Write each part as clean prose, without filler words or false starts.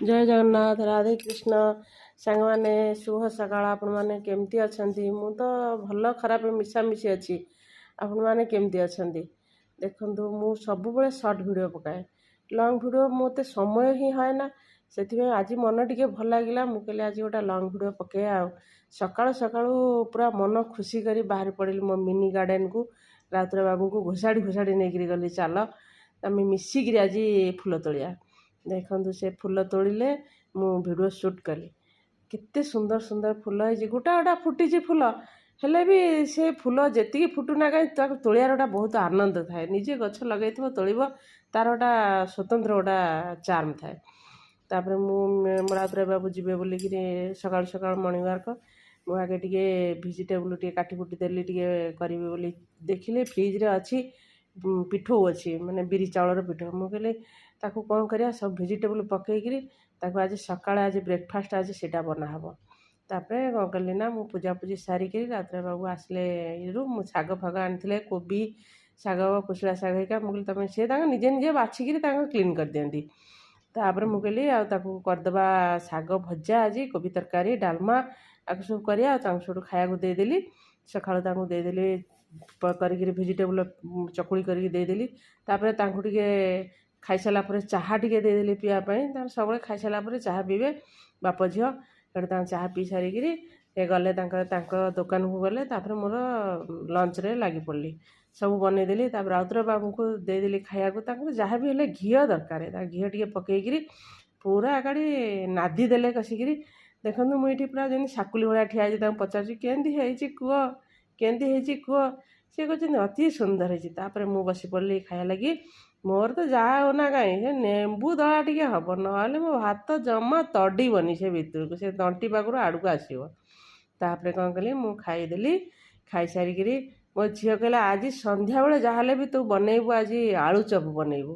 ଜୟ ଜଗନ୍ନାଥ, ରାଧେ କୃଷ୍ଣ। ସାଙ୍ଗମାନେ, ଶୁଭ ସକାଳ। ଆପଣମାନେ କେମିତି ଅଛନ୍ତି? ମୁଁ ତ ଭଲ ଖରାପ ମିଶାମିଶି ଅଛି। ଆପଣମାନେ କେମିତି ଅଛନ୍ତି? ଦେଖନ୍ତୁ, ମୁଁ ସବୁବେଳେ ସର୍ଟ ଭିଡ଼ିଓ ପକାଏ, ଲଙ୍ଗ୍ ଭିଡ଼ିଓ ମୋତେ ସମୟ ହିଁ ହୁଏ ନା। ସେଥିପାଇଁ ଆଜି ମନ ଟିକେ ଭଲ ଲାଗିଲା, ମୁଁ କହିଲି ଆଜି ଗୋଟେ ଲଙ୍ଗ୍ ଭିଡ଼ିଓ ପକାଇବା। ଆଉ ସକାଳୁ ସକାଳୁ ପୁରା ମନ ଖୁସି କରି ବାହାରି ପଡ଼ିଲି ମୋ ମିନି ଗାର୍ଡ଼େନକୁ। ରାଉତରାୟ ବାବୁଙ୍କୁ ଘୋଷାଡ଼ି ଘୋଷାଡ଼ି ନେଇକିରି ଗଲି, ଚାଲ ଆମେ ମିଶିକିରି ଆଜି ଫୁଲ ତୋଳିବା। ଦେଖନ୍ତୁ, ସେ ଫୁଲ ତୋଳିଲେ, ମୁଁ ଭିଡ଼ିଓ ସୁଟ୍ କଲି। କେତେ ସୁନ୍ଦର ସୁନ୍ଦର ଫୁଲ ହେଇଛି। ଗୋଟା ଗୋଟା ଫୁଟିଛି ଫୁଲ, ହେଲେ ବି ସେ ଫୁଲ ଯେତିକି ଫୁଟୁନା କାହିଁ, ତାକୁ ତୋଳିବାର ଗୋଟା ବହୁତ ଆନନ୍ଦ ଥାଏ। ନିଜେ ଗଛ ଲଗେଇଥିବ, ତୋଳିବ, ତାର ଗୋଟା ସ୍ୱତନ୍ତ୍ର ଗୋଟା ଚାର୍ମ ଥାଏ। ତାପରେ ମୁଁ ରାଉତରାୟ ବାବୁ ଯିବେ ବୋଲିକିରି ସକାଳୁ ସକାଳୁ ମର୍ଣ୍ଣିଂ ୱାର୍କ, ମୁଁ ଆଗେ ଟିକେ ଭେଜିଟେବୁଲ୍ ଟିକେ କାଟି କୁଟି ଦେଲି ଟିକେ କରିବି ବୋଲି। ଦେଖିଲି ଫ୍ରିଜରେ ଅଛି ପିଠଉ ଅଛି, ମାନେ ବିରି ଚାଉଳର ପିଠଉ। ମୁଁ କହିଲି ତାକୁ କ'ଣ କରିବା, ସବୁ ଭେଜିଟେବୁଲ୍ ପକେଇକିରି ତାକୁ ଆଜି ସକାଳେ ଆଜି ବ୍ରେକଫାଷ୍ଟ ଆଜି ସେଇଟା ବନାହେବ। ତାପରେ କ'ଣ କଲି ନା, ମୁଁ ପୂଜାପୂଜି ସାରିକିରି ରାଉତରାୟ ବାବୁ ଆସିଲେ ଇଏରୁ, ମୁଁ ଶାଗ ଫାଗ ଆଣିଥିଲେ, କୋବି ଶାଗ, କୋଶଳା ଶାଗ ହେରିକା। ମୁଁ କହିଲି ତମେ, ସେ ତାଙ୍କ ନିଜେ ନିଜେ ବାଛିକିରି ତାଙ୍କ କ୍ଲିନ୍ କରିଦିଅନ୍ତି। ତାପରେ ମୁଁ କହିଲି ଆଉ ତାକୁ କରିଦେବା ଶାଗ ଭଜା ଆଜି, କୋବି ତରକାରୀ, ଡାଲମା, ଆକୁ ସବୁ କରିବା। ଆଉ ତାଙ୍କୁ ସେଠୁ ଖାଇବାକୁ ଦେଇଦେଲି। ସକାଳୁ ତାଙ୍କୁ ଦେଇଦେଲି କରିକିରି, ଭେଜିଟେବୁଲ୍ ଚକୁଳି କରିକି ଦେଇଦେଲି। ତାପରେ ତାଙ୍କୁ ଟିକେ ଖାଇସାରିଲା ପରେ ଚାହା ଟିକେ ଦେଇଦେଲି ପିଇବା ପାଇଁ। ତାଙ୍କର ସବୁବେଳେ ଖାଇସାରିଲା ପରେ ଚାହା ପିଇବେ ବାପ ଝିଅ। ସେଠୁ ତାଙ୍କ ଚାହା ପିଇ ସାରିକିରି ସେ ଗଲେ ତାଙ୍କର ତାଙ୍କ ଦୋକାନକୁ ଗଲେ। ତାପରେ ମୋର ଲଞ୍ଚରେ ଲାଗି ପଡ଼ିଲି, ସବୁ ବନେଇଦେଲି। ତାପରେ ରାଉତରାୟ ବାବୁଙ୍କୁ ଦେଇଦେଲି ଖାଇବାକୁ। ତାଙ୍କର ଯାହା ବି ହେଲେ ଘିଅ ଦରକାର। ତା ଘିଅ ଟିକେ ପକେଇକିରି ପୁରା ଆଗାଡ଼ି ନାଦି ଦେଲେ କଷିକିରି। ଦେଖନ୍ତୁ, ମୁଁ ଏଇଠି ପୁରା ଯେମିତି ଶାକୁଲି ଭଳିଆ ଠିଆ ହେଇଛି। ତାଙ୍କୁ ପଚାରୁଛି, କେମିତି ହେଇଛି କୁହ, କେମିତି ହେଇଛି କୁହ। ସେ କହୁଛନ୍ତି ଅତି ସୁନ୍ଦର ହେଇଛି। ତାପରେ ମୁଁ ବସି ପଡ଼ିଲି ଖାଇବା ଲାଗି। ମୋର ତ ଯାହା ହଉନା କାହିଁ, ସେ ଲେମ୍ବୁ ଦଳା ଟିକେ ହବ, ନହେଲେ ମୋ ଭାତ ଜମା ତଡ଼ିବନି ସେ ଭିତରକୁ, ସେ ତଣ୍ଟି ପାଖରୁ ଆଡ଼କୁ ଆସିବ। ତାପରେ କ'ଣ କଲି, ମୁଁ ଖାଇଦେଲି। ଖାଇସାରିକିରି ମୋ ଝିଅ କହିଲା, ଆଜି ସନ୍ଧ୍ୟାବେଳେ ଯାହାହେଲେ ବି ତୁ ବନେଇବୁ, ଆଜି ଆଳୁଚପ ବନେଇବୁ,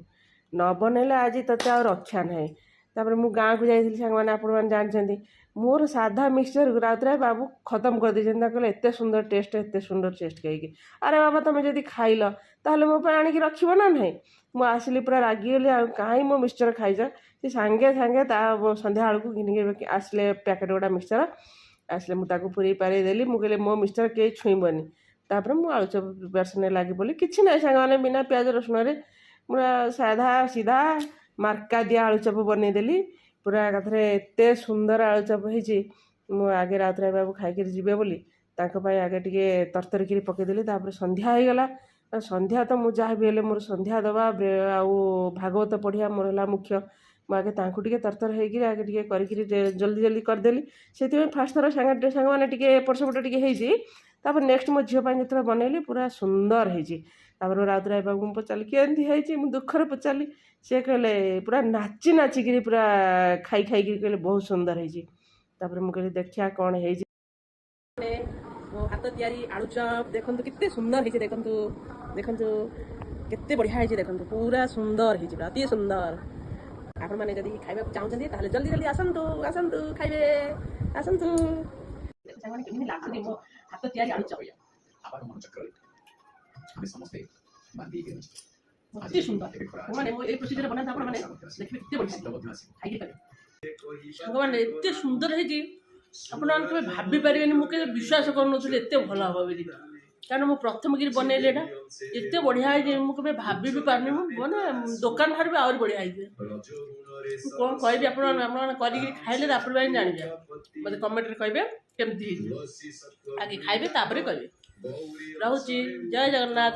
ନ ବନେଇଲେ ଆଜି ତୋତେ ଆଉ ରକ୍ଷା ନାହିଁ। ତାପରେ ମୁଁ ଗାଁକୁ ଯାଇଥିଲି ସାଙ୍ଗମାନେ, ଆପଣମାନେ ଜାଣିଛନ୍ତି, ମୋର ସାଧା ମିକ୍ସଚର ରାଉତରାୟ ବାବୁ ଖତମ କରିଦେଇଛନ୍ତି। ତାଙ୍କୁ କହିଲେ ଏତେ ସୁନ୍ଦର ଟେଷ୍ଟ, ଏତେ ସୁନ୍ଦର ଟେଷ୍ଟ କହିକି। ଆରେ ବାବା, ତୁମେ ଯଦି ଖାଇଲ ତାହେଲେ ମୋ ପାଇଁ ଆଣିକି ରଖିବ ନା ନାହିଁ? ମୁଁ ଆସିଲି, ପୁରା ରାଗିଗଲି, ଆଉ କାହିଁ ମୋ ମିକ୍ସଚର ଖାଇଛ? ସେ ସାଙ୍ଗେ ସାଙ୍ଗେ ତା ସନ୍ଧ୍ୟାବେଳକୁ ଘିନିକି ଆସିଲେ ପ୍ୟାକେଟ୍ ଗୁଡ଼ା ମିକ୍ସଚର ଆସିଲେ। ମୁଁ ତାକୁ ପୁରେଇ ପାରେଇ ଦେଲି। ମୁଁ କହିଲି ମୋ ମିକ୍ସଚର କେହି ଛୁଇଁବନି। ତାପରେ ମୁଁ ଆଳୁଚପ ପ୍ରିପାରେସନ୍ରେ ଲାଗି ପଡ଼ିଲି। କିଛି ନାହିଁ ସାଙ୍ଗମାନେ, ବିନା ପିଆଜ ରସୁଣରେ ପୁରା ସାଧା ସିଧା ମାର୍କା ଦିଆ ଆଳୁଚପ ବନେଇଦେଲି ପୁରା ଏକାଥରେ। ଏତେ ସୁନ୍ଦର ଆଳୁଚପ ହେଇଛି। ମୁଁ ଆଗେ ରାଉତରାୟ ବାବୁ ଖାଇକିରି ଯିବେ ବୋଲି ତାଙ୍କ ପାଇଁ ଆଗେ ଟିକେ ତରତରିକିରି ପକେଇଦେଲି। ତାପରେ ସନ୍ଧ୍ୟା ହେଇଗଲା। ସନ୍ଧ୍ୟା ତ ମୁଁ ଯାହା ବି ହେଲେ ମୋର ସନ୍ଧ୍ୟା ଦେବା ଆଉ ଭାଗବତ ପଢ଼ିବା ମୋର ହେଲା ମୁଖ୍ୟ। ମୁଁ ଆଗେ ତାଙ୍କୁ ଟିକେ ତରତର ହେଇକିରି ଆଗେ ଟିକେ କରିକିରି ଜଲ୍ଦି ଜଲ୍ଦି କରିଦେଲି। ସେଥିପାଇଁ ଫାଷ୍ଟ ଥର ସାଙ୍ଗମାନେ ଟିକେ ଏପଟ ସେପଟ ଟିକେ ହେଇଛି। ତାପରେ ନେକ୍ସଟ ମୋ ଝିଅ ପାଇଁ ଯେତେବେଳେ ବନେଇଲି, ପୁରା ସୁନ୍ଦର ହେଇଛି। ତାପରେ ରାଉତରାୟ ବାବୁଙ୍କୁ ପଚାରିଲି, କେମିତି ହେଇଛି? ମୁଁ ଦୁଃଖରେ ପଚାରିଲି। ସେ କହିଲେ, ପୁରା ନାଚି ନାଚିକିରି, ପୁରା ଖାଇ ଖାଇକିରି କହିଲେ ବହୁତ ସୁନ୍ଦର ହେଇଛି। ତାପରେ ମୁଁ କହିଲି ଦେଖିବା କ'ଣ ହେଇଛି। ମୋ ହାତ ତିଆରି ଆଳୁଚପ ଦେଖନ୍ତୁ, କେତେ ସୁନ୍ଦର ହେଇଛି। ଦେଖନ୍ତୁ, ଦେଖନ୍ତୁ, କେତେ ବଢ଼ିଆ ହେଇଛି। ଦେଖନ୍ତୁ, ପୁରା ସୁନ୍ଦର ହେଇଛି, ପୁରା ଅତି ସୁନ୍ଦର। ଆପଣମାନେ ଯଦି ଖାଇବାକୁ ଚାହୁଁଛନ୍ତି, ତାହେଲେ ଜଲ୍ଦି ଜଲ୍ଦି ଆସନ୍ତୁ, ଆସନ୍ତୁ, ଖାଇବେ, ଆସନ୍ତୁ। ସାଙ୍ଗମାନେ, କେମିତି ଲାଗୁଛି ମୋ ହାତ ତିଆରି ଆଳୁଚପ? ଆବାର ମନଚକ୍ରରେ ଆମେ ସମସ୍ତେ ବାନ୍ଧି ହେଇକି ରହିଛୁ। ଅତି ସୁନ୍ଦର। ଏବେ ଖରା ମାନେ ମୁଁ ଏଇ ପ୍ରୋସିଜରରେ ବନାନ୍ତୁ ଆପଣମାନେ, ବର୍ଷା ମଧ୍ୟ ଆସିବ, ଦେଖିବେ କେତେ ବଢ଼ିଆ ଶୀତ ମଧ୍ୟ ଆସିବ। ଖାଇକି ପାରିବେ। ସାଙ୍ଗମାନେ, ଏତେ ସୁନ୍ଦର ହେଇଛି, ଆପଣମାନେ କେବେ ଭାବି ପାରିବେନି। ମୁଁ କେବେ ବିଶ୍ୱାସ କରୁନଥିଲି ଏତେ ଭଲ ହବ ବୋଲି, କାରଣ ମୁଁ ପ୍ରଥମ କିରି ବନେଇଲି ଏଇଟା। ଏତେ ବଢ଼ିଆ ହେଇଛି, ମୁଁ କେବେ ଭାବି ବି ପାରୁନି। ମୁଁ ମାନେ ଦୋକାନ ଠାରୁ ବି ଆହୁରି ବଢ଼ିଆ ହେଇଛି। ମୁଁ କ'ଣ କହିବି ଆପଣ? ଆପଣମାନେ କରିକି ଖାଇଲେ ତାପରେ ପାଇଁ ଜାଣିବେ। ମୋତେ କମେଣ୍ଟରେ କହିବେ କେମିତି ହେଇଛି। ଆଗେ ଖାଇବେ, ତାପରେ କହିବେ। ରହୁଛି, ଜୟ ଜଗନ୍ନାଥ।